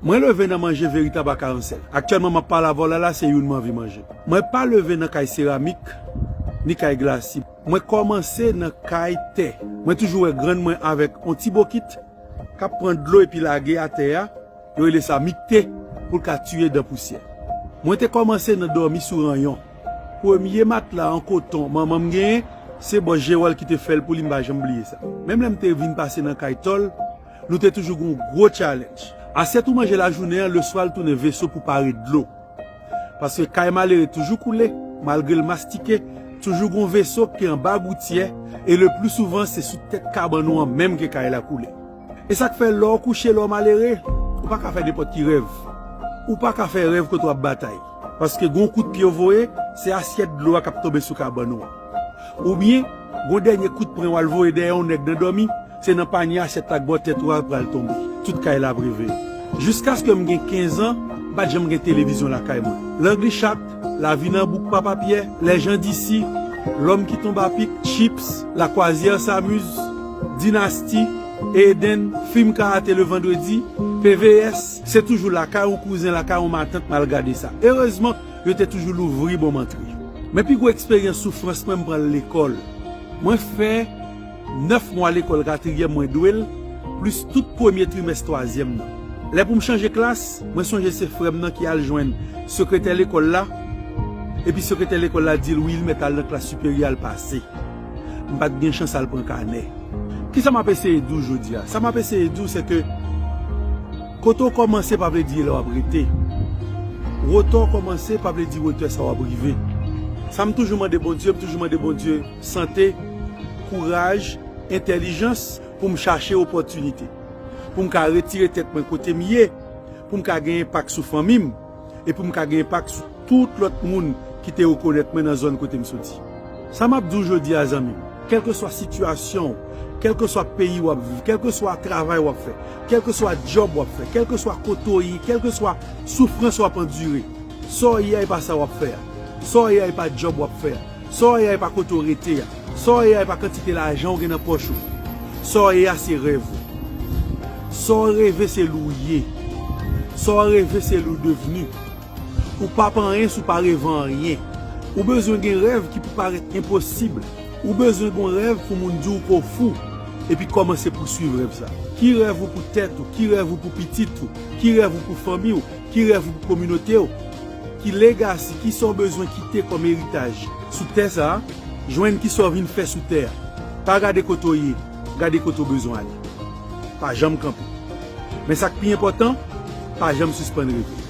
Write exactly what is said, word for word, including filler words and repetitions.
Mwen leve nan manje veritab ak aransèl. Aktyèlman, m ap pale avè w la, la se youn mwen anvi manje. Mwen pa leve nan kay seramik, ni kay glasi. Mwen kòmanse nan kay tè. Mwen toujou wè grann mwen avèk yon ti bokit k ap pran dlo epi lage atè a, yo rele sa mikte, pou l ka tiye dan pousyè. Mwen te kòmanse nan dòmi sou ranyon. Premye matla an koton manman m genyen, se bòs Jewòl ki te fè l pou li, m pa janm bliye sa. Menm lè m te vin pase nan kay Tòl, nou te toujou gen yon gwo challenge. Asyèt ou manje lajounen an, leswa l tounen veso pou pare dlo. Paske kay malere toujou koule, malgre l mastike, toujou gen yon veso ki anba goutyè, e le pli souvan se sou tèt kabann ou an menm ke kay la koule. E sa k fè lè w kouche, lè w malere, ou pa ka fè nenpòt ki rèv. Ou pa ka fè rèv kote w ap batay. Paske gen yon kout pye w voye, se asyèt dlo a k ap tonbe sou kabann ou an. Oubyen, gen yon dènye kout pwen w al voye dèyè yon nèg nan dòmi, se nan panye asyèt la k bò tèt ou a pral tonbe. Tout kay la ap reveye. Jiskaske m gen kenz an, m pa t janm gen televizyon lakay mwen. Langlichat, Lavi nan bouk Papa Pyè, Les gens d'ici, L'homme qui tombe à pic, Chips, La Croisière s'amuse, Dynastie, Eden, fim Karate le vendredi, P V S, se toujou lakay yon kouzen, lakay yon matant m al gade sa. Erezman, yo te toujou louvri ban m antre. Men pi gwo eksperyans soufrans mwen, m pran l lekòl. Mwen fè nèf mwa lekòl katriyèm mwen dwe l, plis tout premye trimès twazyèm nan. Lè pou m chanje klas, mwen sonje se frè m nan ki al jwenn sekretè lekòl la, epi sekretè lekòl la di l, wi, li mèt al nan klas siperyè al pase. M pa t gen chans al pran kanè. Kisa m ap eseye di w jodi a? Sa m ap eseye di w, se ke kote w kòmanse pa vle di lè w ap rete. Wotè w kòmanse pa vle di wotè sa w ap rive. Sa m toujou mande Bondye, m toujou mande Bondye sante, kouraj, entèlijans pou m chache opòtinite. Pou m ka retire tèt mwen kote m ye, pou m ka gen enpak sou fanmi m, e pou m ka gen enpak sou tout lòt moun ki te rekonèt mwen nan zòn kote m soti. Sa m ap di w jodi a, zanmi m, kèlkeswa sitiyasyon w, kèlkeswa peyi w ap viv, kèlkeswa travay w ap fè, kèlkeswa djòb w ap fè, kèlkeswa kote w ye, kèlkeswa soufrans w ap andire, sa w ye a e pa sa w ap fè a. Sa w ye a e pa djòb w ap fè a. Sa w ye a e pa kote w rete a. Sa w ye a e pa kantite lajan w gen nan pòch ou. Sa w ye a se rèv ou. Sa w reve se li w ye. Sa w reve se li w devni. Ou p ap anyen si w pa reve anyen. Ou bezwen gen rèv ki pou parèt enposib. Ou bezwen gen rèv pou moun di w ke w fou, epi kòmanse pouswiv rèv sa. Ki rèv ou pou tèt ou? Ki rèv ou pou pitit ou? Ki rèv ou pou fanmi w? Ki rèv ou pou kominote w? Ki legacy, kisa w bezwen kite kòm eritaj sou tè sa a? Jwenn kisa w vin fè sou tè a. Pa gade kote w ye, gade kote w bezwen ale. Pa janm kanpe. Men sa k pi enpòtan, pa janm sispann reve.